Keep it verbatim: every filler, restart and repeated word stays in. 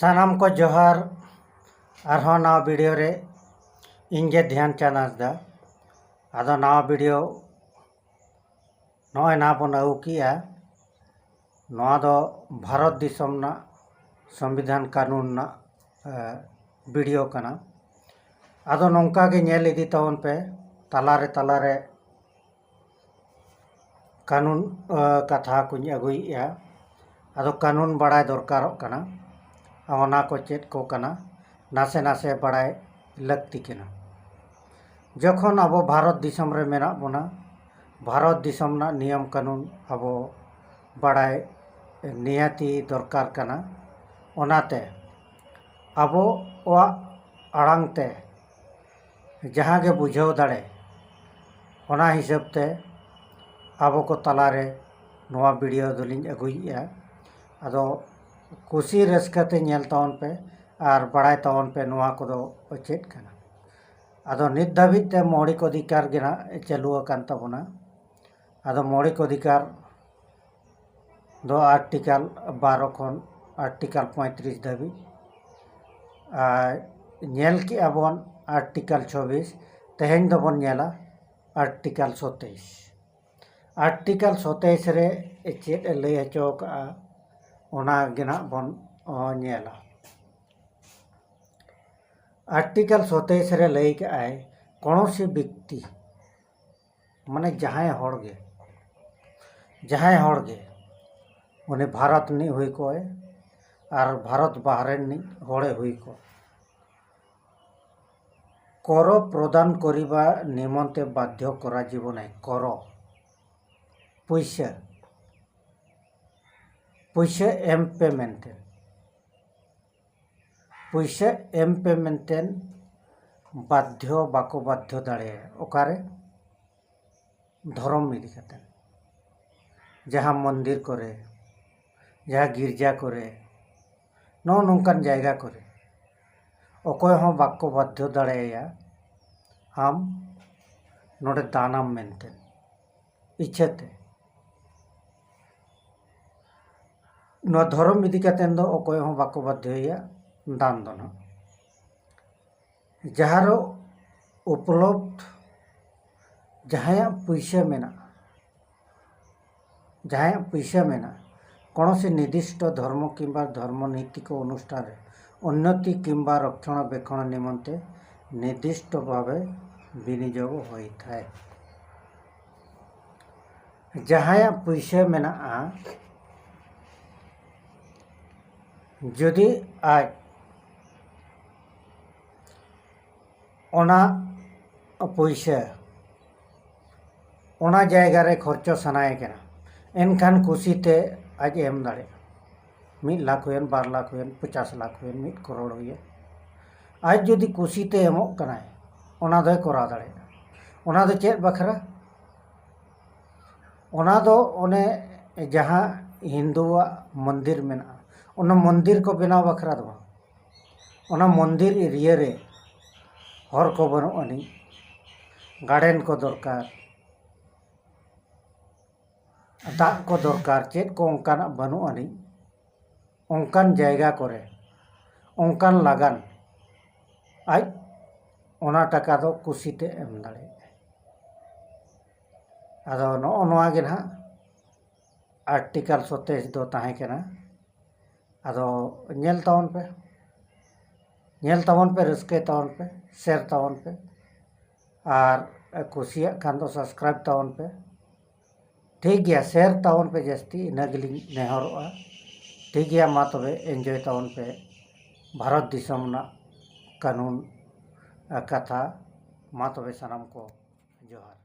ᱥᱟᱱᱟᱢ ᱠᱚ ᱡᱚᱦᱟᱨ᱾ ᱟᱨᱦᱚᱸ ᱱᱟᱣᱟ ᱵᱷᱤᱰᱤᱭᱳ ᱨᱮ ᱤᱧ ᱜᱮ ᱫᱷᱮᱭᱟᱱ ᱪᱟᱸᱫᱽ ᱦᱟᱸᱥᱫᱟ᱾ ᱟᱫᱚ ᱱᱟᱣᱟ ᱵᱷᱤᱰᱤᱭᱳ ᱱᱚᱜᱼᱚᱭ ᱱᱟᱦᱟᱜ ᱵᱚᱱ ᱟᱹᱜᱩ ᱠᱮᱜᱼᱟ᱾ ᱱᱚᱣᱟ ᱫᱚ ᱵᱷᱟᱨᱚᱛ ᱫᱤᱥᱚᱢ ᱨᱮᱱᱟᱜ ᱥᱚᱝᱵᱤᱫᱷᱟᱱ ᱠᱟᱹᱱᱩᱱ ᱨᱮᱱᱟᱜ, ᱮ, ᱵᱷᱤᱰᱤᱭᱳ ᱠᱟᱱᱟ᱾ ᱟᱫᱚ ᱱᱚᱝᱠᱟ ᱜᱮ ᱧᱮᱞ ᱤᱫᱤ ᱛᱟᱵᱚᱱ ᱯᱮ, ᱛᱟᱞᱟᱨᱮ ᱛᱟᱞᱟᱨᱮ ᱠᱟᱹᱱᱩᱱ, ᱮ, ᱠᱟᱛᱷᱟ ᱠᱚᱧ ᱟᱹᱜᱩᱭᱮᱫᱼᱟ᱾ ᱟᱫᱚ ᱠᱟᱹᱱᱩᱱ ᱵᱟᱲᱟᱭ ᱫᱚᱨᱠᱟᱨᱚᱜ ᱠᱟᱱᱟ, ᱚᱱᱟ ᱠᱚ ᱪᱮᱫ ᱠᱚ ᱠᱟᱱᱟ, ᱱᱟᱥᱮ ᱱᱟᱥᱮ ᱵᱟᱲᱟᱭ ᱞᱟᱹᱠᱛᱤ ᱠᱟᱱᱟ᱾ ᱡᱚᱠᱷᱚᱱ ᱟᱵᱚ ᱵᱷᱟᱨᱚᱛ ᱫᱤᱥᱚᱢ ᱨᱮ ᱢᱮᱱᱟᱜ ᱵᱚᱱᱟ, ᱵᱷᱟᱨᱚᱛ ᱫᱤᱥᱚᱢ ᱨᱮᱱᱟᱜ ᱱᱤᱭᱚᱢ ᱠᱟᱹᱱᱩᱱ ᱟᱵᱚ ᱵᱟᱲᱟᱭ ᱱᱤᱦᱟᱹᱛᱤ ᱫᱚᱨᱠᱟᱨ ᱠᱟᱱᱟ᱾ ᱚᱱᱟᱛᱮ ᱟᱵᱚᱣᱟᱜ ᱟᱲᱟᱝ ᱛᱮ ᱡᱟᱦᱟᱸ ᱜᱮ ᱵᱩᱡᱷᱟᱹᱣ ᱫᱟᱲᱮ, ᱚᱱᱟ ᱦᱤᱥᱟᱹᱵ ᱛᱮ ᱟᱵᱚ ᱠᱚ ᱛᱟᱞᱟᱨᱮ ᱱᱚᱣᱟ ᱵᱷᱤᱰᱤᱭᱳ ᱫᱚᱞᱤᱧ ᱟᱹᱜᱩᱭᱮᱫᱼᱟ᱾ ᱟᱫᱚ ᱠᱩᱥᱤ ᱨᱟᱹᱥᱠᱟᱹ ᱛᱮ ᱧᱮᱞ ᱛᱟᱵᱚᱱ ᱯᱮ ᱟᱨ ᱵᱟᱲᱟᱭ ᱛᱟᱵᱚᱱ ᱯᱮ ᱱᱚᱣᱟ ᱠᱚᱫᱚ ᱪᱮᱫ ᱠᱟᱱᱟ᱾ ᱟᱫᱚ ᱱᱤᱛ ᱫᱷᱟᱹᱵᱤᱡ ᱛᱮ ᱢᱳᱣᱞᱤᱠ ᱚᱫᱷᱤᱠᱟᱨ ᱜᱮ ᱱᱟᱜ ᱪᱟᱹᱞᱩ ᱟᱠᱟᱱ ᱛᱟᱵᱚᱱᱟ᱾ ᱟᱫᱚ ᱢᱳᱣᱞᱤᱠ ᱚᱫᱷᱤᱠᱟᱨ ᱫᱚ ᱟᱨᱴᱤᱠᱟᱞ ᱵᱟᱨᱚ ᱠᱷᱚᱱ ᱟᱨᱴᱤᱠᱟᱞ ᱯᱚᱸᱭᱛᱨᱤᱥ ᱫᱷᱟᱹᱵᱤᱡ᱾ ᱟᱨ ᱧᱮᱞ ᱠᱮᱜᱼᱟ ᱵᱚᱱ ᱟᱨᱴᱤᱠᱟᱞ ᱪᱷᱚᱵᱵᱤᱥ, ᱛᱮᱦᱮᱧ ᱫᱚᱵᱚᱱ ᱧᱮᱞᱟ ᱟᱨᱴᱤᱠᱟᱞ ᱥᱚᱛᱮᱭᱤᱥ᱾ ᱟᱨᱴᱤᱠᱟᱞ ᱥᱚᱛᱮᱭᱤᱥ ᱨᱮ ᱪᱮᱫ ᱮ ᱞᱟᱹᱭ ᱦᱚᱪᱚ ᱟᱠᱟᱫᱼᱟ, ᱚᱱᱟ ᱜᱮ ᱱᱟᱜ ᱵᱚᱱ, ᱚ, ᱧᱮᱞᱟ᱾ ᱟᱨᱴᱤᱠᱟᱞ ᱥᱚᱛᱮᱭᱤᱥ ᱨᱮ ᱞᱟᱹᱭ ᱠᱟᱜᱼᱟᱭ, ᱠᱚᱱᱚᱥᱤ ᱵᱮᱠᱛᱤ, ᱢᱟᱱᱮ ᱡᱟᱦᱟᱸᱭ ᱦᱚᱲ ᱜᱮ, ᱡᱟᱦᱟᱸᱭ ᱦᱚᱲ ᱜᱮ, ᱩᱱᱤ ᱵᱷᱟᱨᱚᱛ ᱨᱤᱱᱤᱡ ᱦᱩᱭ ᱠᱚᱜᱼᱟᱭ ᱟᱨ ᱵᱷᱟᱨᱚᱛ ᱵᱟᱦᱨᱮ ᱨᱤᱱᱤᱡ ᱦᱚᱲᱮ ᱦᱩᱭ ᱠᱚᱜ, ᱠᱚᱨᱚ ᱯᱨᱚᱫᱟᱱ ᱠᱚᱨᱤᱵᱟ ᱱᱤᱢᱚᱱᱛᱮ ᱵᱟᱫᱽᱫᱷᱚ ᱠᱚᱨᱟᱡᱤᱵᱚ ᱱᱟᱭ᱾ ᱠᱚᱨᱚ, ᱯᱩᱭᱥᱟᱹ, ᱯᱩᱭᱥᱟᱹ ᱮᱢ ᱯᱮ ᱢᱮᱱᱛᱮ, ᱯᱩᱭᱥᱟᱹ ᱮᱢ ᱯᱮ ᱢᱮᱱᱛᱮ ᱵᱟᱫᱽᱫᱷᱚ ᱵᱟᱠᱚ ᱵᱟᱫᱽᱫᱷᱚ ᱫᱟᱲᱮᱭᱟᱭᱟ᱾ ᱚᱠᱟᱨᱮ? ᱫᱷᱚᱨᱚᱢ ᱤᱫᱤ ᱠᱟᱛᱮ, ᱡᱟᱦᱟᱸ ᱢᱚᱱᱫᱤᱨ ᱠᱚᱨᱮ, ᱡᱟᱦᱟᱸ ᱜᱤᱨᱡᱟ ᱠᱚᱨᱮ, ᱱᱚᱜᱼᱚ ᱱᱚᱝᱠᱟᱱ ᱡᱟᱭᱜᱟ ᱠᱚᱨᱮ ᱚᱠᱚᱭ ᱦᱚᱸ ᱵᱟᱠᱚ ᱵᱟᱫᱽᱫᱷᱚ ᱫᱟᱲᱮᱭᱟᱭᱟ ᱟᱢ ᱱᱚᱰᱮ ᱫᱟᱱᱟᱢ ᱢᱮᱱᱛᱮ, ᱤᱪᱪᱷᱟᱹᱛᱮ᱾ ᱱᱚᱣᱟ ᱫᱷᱚᱨᱚᱢ ᱤᱫᱤ ᱠᱟᱛᱮ ᱫᱚ ᱚᱠᱚᱭ ᱦᱚᱸ ᱵᱟᱠᱚ ᱵᱟᱫᱽᱫᱷᱚᱭᱮᱭᱟ ᱫᱟᱱ ᱫᱚ ᱱᱟᱦᱟᱜ᱾ ᱡᱟᱦᱟᱸᱨᱮ ᱩᱯᱚᱞᱚᱵᱽᱫᱷ ᱡᱟᱦᱟᱸᱭᱟᱜ ᱯᱩᱭᱥᱟᱹ ᱢᱮᱱᱟᱜᱼᱟ, ᱡᱟᱦᱟᱸᱭᱟᱜ ᱯᱩᱭᱥᱟᱹ ᱢᱮᱱᱟᱜᱼᱟ, ᱠᱚᱱᱚᱥᱤ ᱱᱤᱨᱫᱤᱥᱴᱚ ᱫᱷᱚᱨᱢᱚ ᱠᱤᱢᱵᱟ ᱫᱷᱚᱨᱢᱚ ᱱᱤᱛᱤᱠ ᱚᱱᱩᱥᱴᱷᱟᱱ ᱨᱮ ᱩᱱᱱᱚᱛᱤ ᱠᱤᱢᱵᱟ ᱨᱚᱠᱷᱚᱱᱟ ᱵᱮᱠᱷᱚᱱᱟ ᱱᱤᱢᱚᱱᱛᱮ ᱱᱤᱨᱫᱤᱥᱴᱚ ᱵᱷᱟᱵᱮ ᱵᱤᱱᱤᱡᱳᱜ ᱦᱩᱭ ᱛᱷᱟᱭ᱾ ᱡᱟᱦᱟᱸᱭᱟᱜ ᱯᱩᱭᱥᱟᱹ ᱢᱮᱱᱟᱜᱼᱟ, ᱡᱩᱫᱤ ᱟᱡ ᱚᱱᱟ ᱯᱩᱭᱥᱟᱹ ᱚᱱᱟ ᱡᱟᱭᱜᱟ ᱨᱮ ᱠᱷᱚᱨᱪᱚ ᱥᱟᱱᱟᱭᱮ ᱠᱟᱱᱟ, ᱮᱱᱠᱷᱟᱱ ᱠᱩᱥᱤᱛᱮ ᱟᱡ ᱮᱢ ᱫᱟᱲᱮᱭᱟᱜᱼᱟ᱾ ᱢᱤᱫ ᱞᱟᱠᱷ ᱦᱩᱭᱮᱱ, ᱵᱟᱨ ᱞᱟᱠᱷ ᱦᱩᱭᱮᱱ, ᱯᱚᱪᱟᱥ ᱞᱟᱠᱷ ᱦᱩᱭᱮᱱ, ᱢᱤᱫ ᱠᱨᱳᱲ ᱦᱩᱭᱮᱱ, ᱟᱡ ᱡᱩᱫᱤ ᱠᱩᱥᱤᱛᱮ ᱮᱢᱚᱜ ᱠᱟᱱᱟᱭ, ᱚᱱᱟ ᱫᱚᱭ ᱠᱚᱨᱟᱣ ᱫᱟᱲᱮᱭᱟᱜᱼᱟ᱾ ᱚᱱᱟ ᱫᱚ ᱪᱮᱫ ᱵᱟᱠᱷᱨᱟ? ᱚᱱᱟ ᱫᱚ ᱚᱱᱮ ᱡᱟᱦᱟᱸ ᱦᱤᱱᱫᱩᱣᱟᱜ ᱢᱚᱱᱫᱤᱨ ᱢᱮᱱᱟᱜᱼᱟ, ᱚᱱᱟ ᱢᱚᱱᱫᱤᱨ ᱠᱚ ᱵᱮᱱᱟᱣ ᱵᱟᱠᱷᱨᱟ ᱫᱚ ᱵᱟᱝ᱾ ᱚᱱᱟ ᱢᱚᱱᱫᱤᱨ ᱮᱨᱤᱭᱟ ᱨᱮ ᱦᱚᱨ ᱠᱚ ᱵᱟᱹᱱᱩᱜ ᱟᱹᱱᱤᱡ, ᱜᱟᱨᱰᱮᱱ ᱠᱚ ᱫᱚᱨᱠᱟᱨ, ᱫᱟᱜ ᱠᱚ ᱫᱚᱨᱠᱟᱨ, ᱪᱮᱫ ᱠᱚ ᱚᱱᱠᱟᱱᱟᱜ ᱵᱟᱹᱱᱩᱜ ᱟᱹᱱᱤᱡ, ᱚᱱᱠᱟᱱ ᱡᱟᱭᱜᱟ ᱠᱚᱨᱮ ᱚᱱᱠᱟᱱ ᱞᱟᱜᱟᱱ ᱟᱡ ᱚᱱᱟ ᱴᱟᱠᱟ ᱫᱚ ᱠᱩᱥᱤᱛᱮ ᱮᱢ ᱫᱟᱲᱮᱭᱟᱜᱼᱟ᱾ ᱟᱫᱚ ᱱᱚᱜᱼᱚ ᱱᱚᱣᱟ ᱜᱮ ᱱᱟᱦᱟᱜ ᱟᱨᱴᱤᱠᱟᱞ ᱥᱚᱛᱮᱡ ᱫᱚ ᱛᱟᱦᱮᱸ ᱠᱟᱱᱟ᱾ ᱟᱫᱚ ᱧᱮᱞ ᱛᱟᱵᱚᱱ ᱯᱮ, ᱧᱮᱞ ᱛᱟᱵᱚᱱ ᱯᱮ, ᱨᱟᱹᱥᱠᱟᱹᱭ ᱛᱟᱵᱚᱱ ᱯᱮ, ᱥᱮᱭᱟᱨ ᱛᱟᱵᱚᱱ ᱯᱮ, ᱟᱨ ᱠᱩᱥᱤᱭᱟᱜ ᱠᱷᱟᱱ ᱫᱚ ᱥᱟᱵᱥᱠᱨᱟᱭᱤᱵ ᱛᱟᱵᱚᱱ ᱯᱮ᱾ ᱴᱷᱤᱠ ᱜᱮᱭᱟ, ᱥᱮᱭᱟᱨ ᱛᱟᱵᱚᱱ ᱯᱮ ᱡᱟᱹᱥᱛᱤ, ᱤᱱᱟᱹ ᱜᱮᱞᱤᱧ ᱱᱮᱦᱚᱨᱚᱜᱼᱟ᱾ ᱴᱷᱤᱠ ᱜᱮᱭᱟ, ᱢᱟ ᱛᱚᱵᱮ ᱮᱱᱡᱚᱭ ᱛᱟᱵᱚᱱ ᱯᱮ ᱵᱷᱟᱨᱚᱛ ᱫᱤᱥᱚᱢ ᱨᱮᱱᱟᱜ ᱠᱟᱹᱱᱩᱱ, ᱟ, ᱠᱟᱛᱷᱟ᱾ ᱢᱟ ᱛᱚᱵᱮ ᱥᱟᱱᱟᱢ ᱠᱚ ᱡᱚᱦᱟᱨ᱾